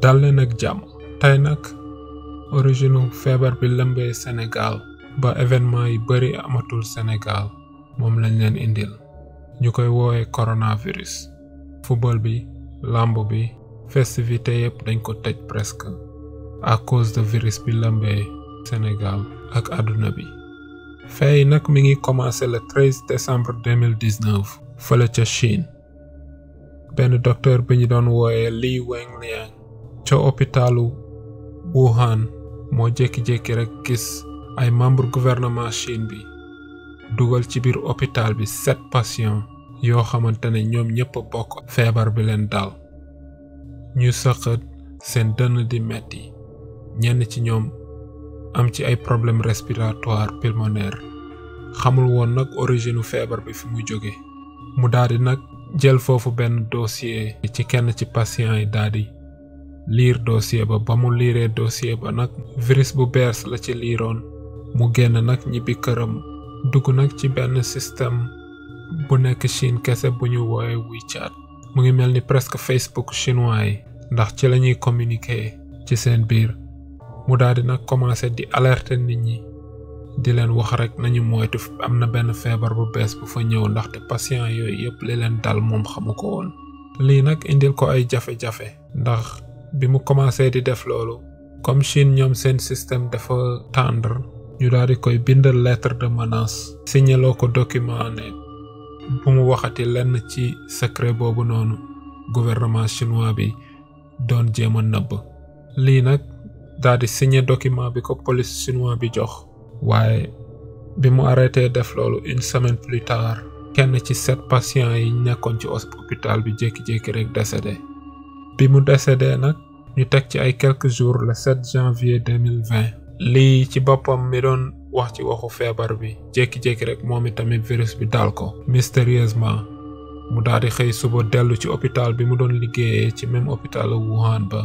dal leen ak jàmm tey nag origine feebar bi lëmbee Sénégal ba événement yi bari amatul Sénégal moom lañ leen indil ñu koy woowe coronavirus. Football bi lamb bi festivité yépp dañ ko tëj presque à cause de virus bi lëmbee Sénégal ak àdduna bi. fay nag mi ngi commencé le 13 décembre 2019 fële ca Chine. benn docteur bi ñu doon wooye Li Wenliang ca hôpitalu Wuhan moo jékki-jékki rek gis ay membre gouvernement Chine bi dugal ci biir hôpital bi 7 patients yoo xamante ne ñoom ñëpp bokk feebar bi leen dal. ñu sëqët seen dënn di metti ñenn ci ñoom am ci ay problème respiratoire pulmonaire xamul woon nag origine feebar bi fi mu jóge mu daldi nag jël foofu benn dossier ci kenn ci patient yi daldi liir dossier ba mu liiree dossier ba nag virus bu bees la ci liiroon mu génn nag ñibbi këram dugg nag ci benn système bu nekk Chine kese bu ñu woowe WeChat. mu ngi mel ni presque Facebook chinois yi ndax ci lañuy communiquer ci seen biir. mu daldi nag commencé di alerter nit ñi di leen wax rek nañu moytu am na benn feebar bu bees bu fa ñëw ndaxte patient yooyu yépp li leen dal moom xamu ko woon. lii nag indil ko ay jafe-jafe ndax bi mu commencé di def loolu comme Chine ñoom seen système dafa tendre ñu daldi koy bindal lettre de menace signaloo ko document ne bu mu waxati lenn ci secret boobu noonu gouvernement chinois bi doon jéem a nëbb. lii nag daldi signé document bi ko police chinois bi jox waaye bi mu arrêté def loolu une semaine plus tard kenn ci 7 patients yi nekkoon ci hôpital bi jékki-jékki rek décédé. bi mu décédé nag ñu teg ci ay quelques jours le 7 janvier 2020 lii ci boppam mi doon wax ci waxu feebar bi jékki-jékki rek moom itamit virus bi dal ko mystérieusement mu daldi xëy suba dellu ci hôpital bi mu doon liggéeyee ci même hôpital Wuhan ba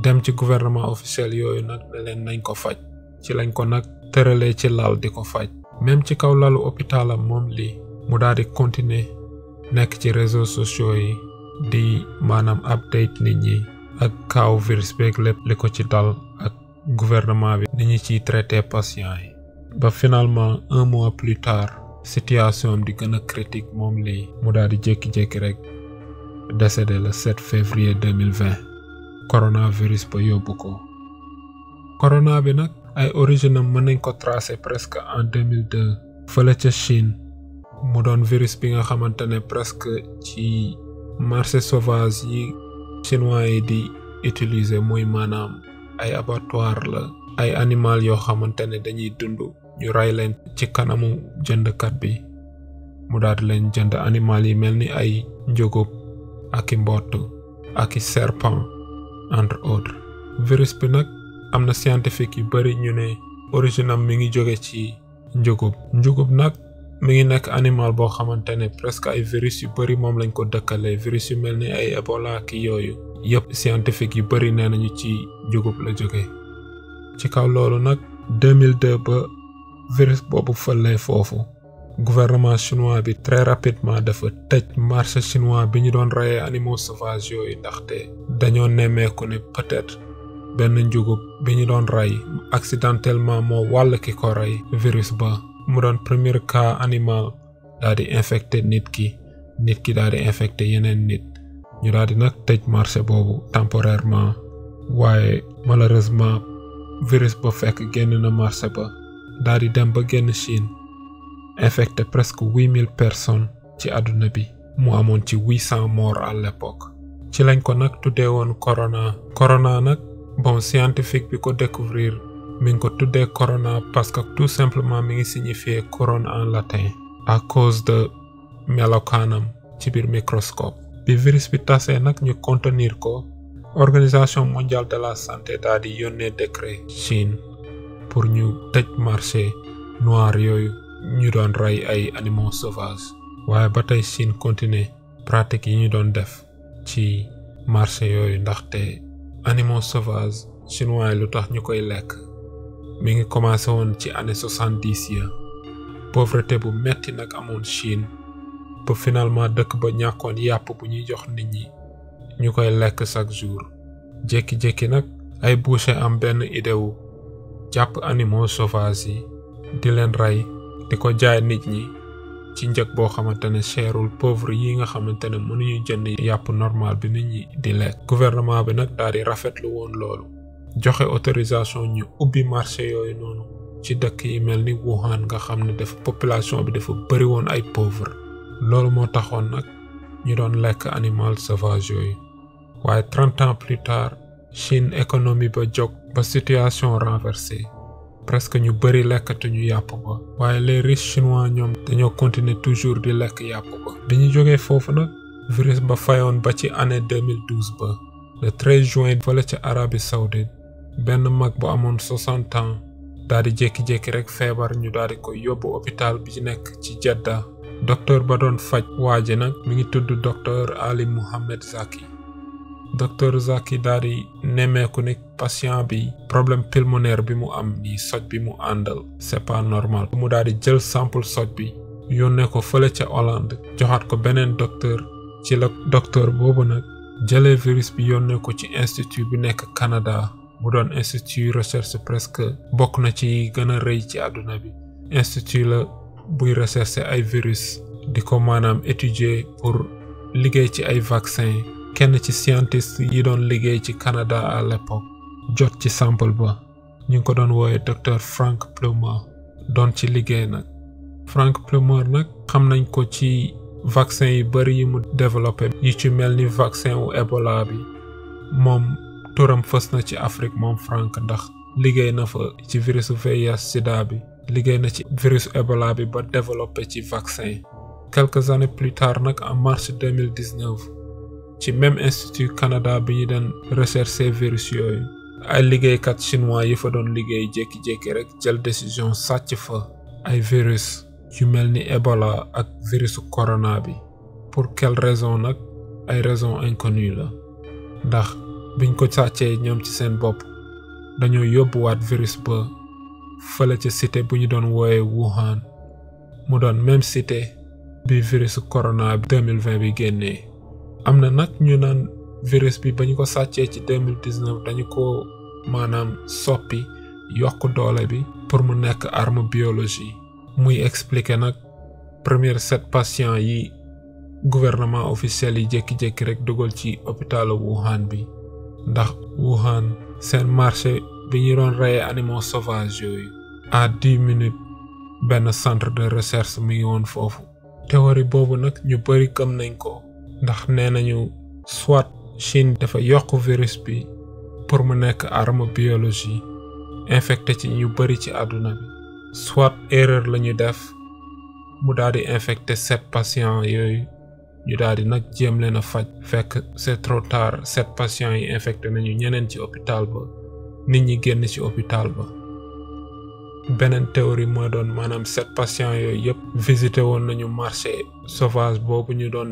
dem ci gouvernement officiel yooyu nag ne leen nañ ko faj ci lañ ko nag tëralee ci lal di ko faj. même ci kaw lalu hôpitalam moom lii mu daldi continuer nekk ci réseaux sociaux yi di maanaam update nit ñi ak kaaw virus beeg lépp li ko ci dal ak gouvernement bi ni ñu ciy traité patients yi. ba finalement 1 mois plus tard situation di gën a critique moom lii mu daldi jékki-jékki rek décédé le 7 février 2020 coronavirus ba yóbbu ko. corona bi nag ay origine am mën nañ ko tracer presque en 2002 fële ca Chine mu doon virus bi nga xamante ne presque ci marché sauvage yi chinois yi di utiliser muy maanaam ay abattoir la ay animal yoo xamante ne dañuy dund ñu rey leen ci kanamu jëndkat bi mu daldi leen jënd animal yi mel ni ay njugub ak i mbott ak i serpent entre autres. virus bi nag am na scientifique yu bari ñu ne origine am mi ngi jóge ci njugub nag mi ngi nekk animal boo xamante ne presque ay virus yu bari moom lañ ko dëkkalee virus yu mel ni ay Ebola ki yooyu yépp scientifique yu bari nee nañu ci njugub la jóge. ci kaw loolu nag 2002 ba virus boobu fëlee foofu gouvernement chinois bi très rapidement dafa tëj marché chinois bi ñu doon reyee animaux sauvages yooyu ndaxte dañoo nemmeeku ne peut-être benn njugub bi ñu doon rey accidentellement moo wàll ki ko rey virus ba mu doon premier cas animal daldi infecté nit ki daldi infecté yeneen nit ñu daldi nag tëj marché boobu temporairement waaye malheureusement virus ba fekk génn na marché ba daldi dem ba génn Chine infecté presque 8000 personnes ci àdduna bi mu amoon ci 800 morts à l'époque. ci lañ ko nag tuddee woon corona nag bon scientifique bi ko découvrir mi ngi ko tuddee corona parce que tout simplement mi ngi signifier couronne en latin à cause de melokaanam ci biir microscope. bi virus bi tasee nag ñu contenir ko organisation mondiale de la santé daal di yónnee décret Chine pour ñu tëj marché noir yooyu ñu doon rey ay animaux sauvages waaye ba tey Chine continuer pratique yi ñu doon def ci marché yooyu ndaxte animaux sauvages chinois lu tax ñu koy lekk mi ngi commencé woon ci année 70 ya pauvreté bu metti nag amoon Chine ba finalement dëkk ba ñàkkoon yàpp bu ñuy jox nit ñi ñu koy lekk chaque jour jékki-jékki nag ay boucher am benn idée wu jàpp animaux sauvages yi di leen rey di ko jaay nit ñi ci njëg boo xamante ne cherul pauvre yi nga xamante ne mënuñu jënd yàpp normal bi nit ñi di lekk. Gouvernement bi nag daal di rafetlu woon loolu joxe autorisation ñu ubbi marché yooyu noonu ci dëkk yi mel ni Wuhan nga xam ne dafa population bi dafa bëri woon ay pauvre. loolu moo taxoon nag ñu doon lekk animal sauvage yooyu. waaye 30 ans plus tard Chine économie ba jóg ba situation renversée presque ñu bëri lekkatuñu yàpp ba waaye les riches chinois ñoom dañoo continuer toujours di lekk yàpp ba. bi ñu jógee foofu nag virus ba fayoon ba ci année 2012 ba le 13 juin fële ca Arabie Saoudite benn mag bu amoon 60 ans daal di jékki-jékki rek feebar ñu daal di ko yóbbu hôpital bi nekk ci Jeddah. docteur ba doon faj waa ji nag mi ngi tudd docteur Ali Mohammed Zaki. docteur Zaki daal di nemmeeku ne patient bi problème pulmonaire bi mu am ni soj bi mu àndal c'est pas normal. mu daal di jël sample soj bi yónnee ko fële ca Hollande joxaat ko beneen docteur ci la docteur boobu nag jëlee virus bi yónnee ko ci institut bi nekk Canada mu doon institut recherche presque bokk na ci gën a rëy ci àdduna bi. institut la buy recherche ay virus di ko maanaam étudier pour liggéey ci ay vaccin. kenn ci scientiste yi doon liggéey ci Canada à l'époque jot ci sample ba ñu ngi ko doon woowe docteur Frank Plummer doon ci liggéey nag. Frank Plummer nag xam nañ ko ci vaccin yu bari yi mu développé yu ci mel ni vaccin wu Ebola bi moom turam fës na ci Afrique moom Frank ndax liggéey na fa ci virusu VIH sida bi liggéey na ci virus Ebola bi ba développé ci vaccin. quelques années plus tard nag en mars 2019 ci même institut Canada bi ñu doon rechercher virus yooyu ay liggéeykat chinois yi fa doon liggéey jékki-jékki rek jël décision sàcc fa ay virus yu mel ni Ebola ak virusu corona bi. pour quelle raison nag ay raison inconnue la ndax biñ ko sàccee ñoom ci seen bopp dañoo yóbbuwaat virus ba fële ca cité bu ñu doon woowe Wuhan mu doon même cité bi virusu corona bi 2020 bi génnee. am na nag ñu naan virus bi ba ñu ko sàccee ci 2019 dañu ko maanaam soppi yokk doole bi pour mu nekk arme biologie. muy expliquer nag première 7 patients yi gouvernement officiel yi jékki-jékki rek dugal ci hôpitalu Wuhan bi ndax Wuhan seen marché bi ñu doon reyee animaux sauvages yooyu à 10 minutes benn centre de recherche mi ngi woon foofu. théorie boobu nag ñu bari gëm nañ ko ndax nee nañu soit Chine dafa yokk virus bi pour mu nekk arme biologie infecté ci ñu bari ci àdduna bi soit erreur la ñu def mu daal di infecté 7 patients yooyu ñu daal di nag jéem leen a faj fekk c'est trop tard 7 patients yi infecté nañu ñeneen ci hôpital ba nit ñi génn ci hôpital ba. beneen théorie mooy doon maanaam 7 patients yooyu yëpp visité woon nañu marché sauvage boobu ñu doon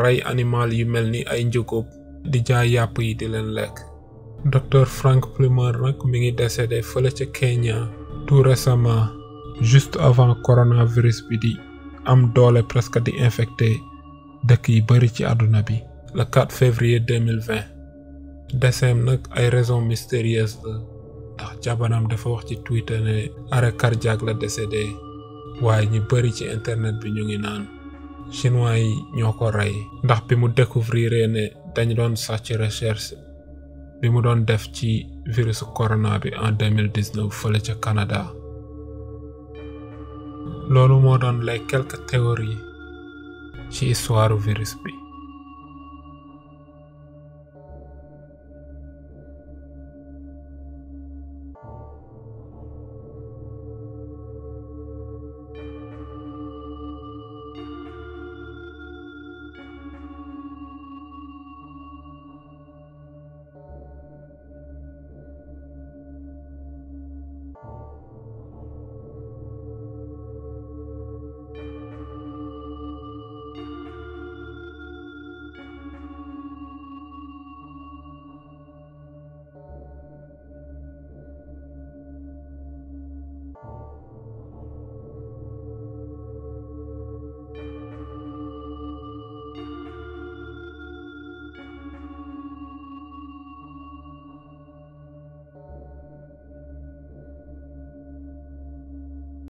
rey animal yu mel ni ay njëgoob di jaay yàpp yi di leen lekk. docteur Frank Plummer nag mi ngi décédé fële ca Kenya tout récemment juste avant coronavirus bi di am doole presque di infecté dëkk yi bari ci àdduna bi le 4 février 2020. décès nag ay raisons mystérieuses la ndax jabaram dafa wax ci Twitter ne arrêt cardiaque la décédé waaye ñu bari ci internet bi ñu ngi naan chinois yi ñoo ko rey ndax bi mu découvrir ne dañ doon sàcc recherche bi mu doon def ci virusu corona bi en 2019 fële ca Canada. loolu moo doon les quelques théories ci histoire virus bi.